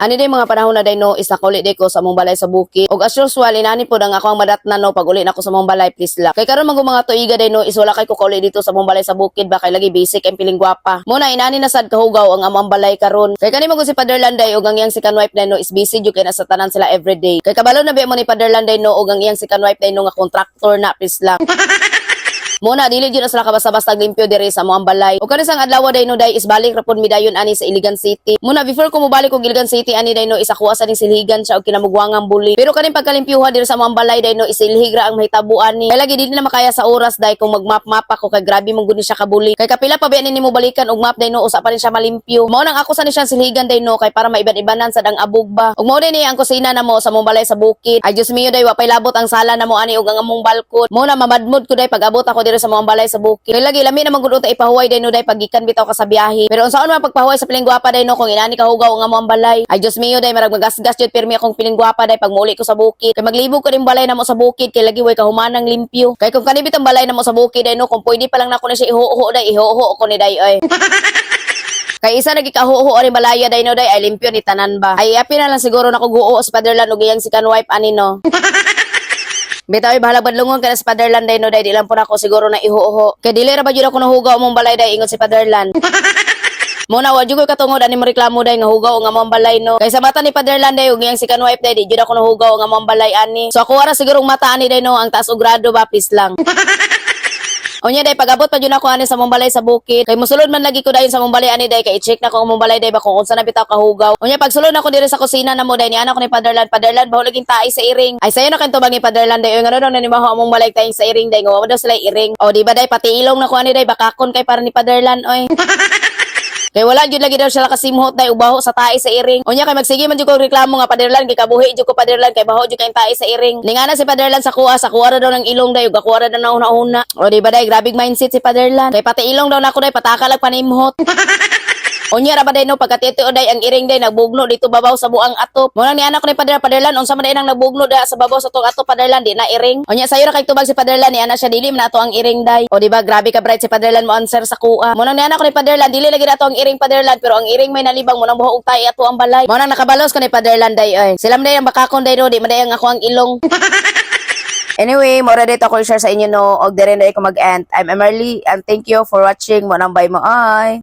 Ani day mga panahon na day no, is nakauli day ko sa among balay sa bukid. Og as usual, inani po ang ako ang madatna no, pag uli na ko sa among balay, please lang. Kay karon man mga tuiga day no, is wala kay ko kauli dito sa among balay sa bukid ba, kay lagi basic ang piling gwapa. Muna inani na sad kahugaw ang among balay karon. Kay kani man si Father Landay og ang iyang second wife day no, is busy jud kay nasa tanan sila everyday. Kay kabalo na biya mo ni Father Landay no, og ang iyang second wife day no nga contractor na, please lang. Muna dili jud na sila kabasta-basta limpyo diri sa among balay. O kani sang adlaw day no day is balik ra pud mi dayon ani sa Iligan City. Muna before ko mobalik og Iligan City ani day no is ako sa ning silhigan siya og kinamugwangang buli. Pero kaning pagkalimpyuha diri sa among balay day no is silhig ra ang mahitabo ani. Kay lagi dili na makaya sa oras day kung magmap-map ako kay grabe man gud ni siya kabuli. Kay kapila pa biya ni nimo balikan og map day no, usa pa rin siya malimpyo. Mao nang ako sa ni siyang silhigan day no kay para maiban-ibanan sad ang abog ba. Ug mao din ni ang kusina namo sa among balay sa bukid. Ay, Diyos mio day, wa pay labot ang sala namo ani ug ang among balkon. Mao na mamadmod ko day pag abot ako diri sa among balay sa bukid. Kay lagi lami naman gud unta ipahuway day no day paggikan bitaw ka sa biyahe. Pero unsaon man pagpahuway sa piling gwapa day no kung inani kahugaw ang among balay? Ay, Diyos mio day, marag magasgas jud pirmi akong piling gwapa day pag muuli ko sa bukid. Kay maglibog ko ning balay namo sa bukid kay lagi way kahumanang limpyo. Kay kung kani bitang balay namo sa bukid day no, kung pwede pa lang nako na siya ihuho day, ihuho ko ni day oy. Kay isa nagikahuho ani balaya day no day ay limpyo ni tanan ba. Ay, api na lang siguro nako guo sa Fatherland ug iyang second wife ani no. Bitaw ay bahala badlungon ka na sa Fatherland day no day, di lang po nako siguro na ihuho. Kay dili ra ba jud ako nahugaw among balay day, ingon si Fatherland. Muna wa jud ko katungod ani mo reklamo day nga hugaw ang among balay no. Kay sa mata ni Fatherland day ug iyang second wife day, di jud ako nahugaw ang among balay ani. So ako ara siguro mata ani day no ang taas og grado ba, please lang. Unya day pag-abot pa jud ako ani sa among balay sa bukid. Kay musulod man lagi ko dayon sa among balay ani day kay i-check na ko ang among balay day ba kung unsa na bitaw kahugaw. Unya pagsulod nako diri sa kusina namo day, ni ana ko ni Fatherland, "Fatherland, baho laging tae sa iring." Ay, sayo na kay tubag ni Fatherland day, ngano daw nanimaho among balay tae sa iring day, nga wa daw sila iring. O di ba day, pati ilong nako ani day bakakon kay para ni Fatherland oy. Kay wala jud lagi daw siya kasimhot day ubaho sa tae sa iring. Unya kay magsige man jud ko reklamo nga, "Paderlan, kay kabuhi jud ko, Paderlan, kay baho jud kay tae sa iring." Ningana si Paderlan sa kuha ra daw ng ilong day ug ako ra daw na una. O di ba day, grabing mindset si Paderlan. Kay pati ilong daw nako day pataka lang panimhot. Unya ra ba day no, pagkatito day ang iring day nagbugno dito babaw sa buang atop. Mo nang ni anak ni Pader, "Paderlan, unsa man day nang nagbugno da sa babaw sa tong atop, Paderlan, di na iring?" Unya sayo ra kay tubag si Paderlan, ni ana siya, "Dili man ato ang iring day." O di ba grabe ka bright si Paderlan mo answer sa kuha. Mo nang ni anak ni Paderlan, "Dili lagi na ato ang iring, Paderlan, pero ang iring may nalibang mo nang buho og tae ato ang balay." Mo nang nakabalos ko ni Paderlan day oy. Sila man day ang bakakon day no, di man day ang ako ang ilong. Anyway, mora dito ako i-share sa inyo no, og dire na ko mag-end. I'm Emerly and thank you for watching. Mo nang bye mo ay.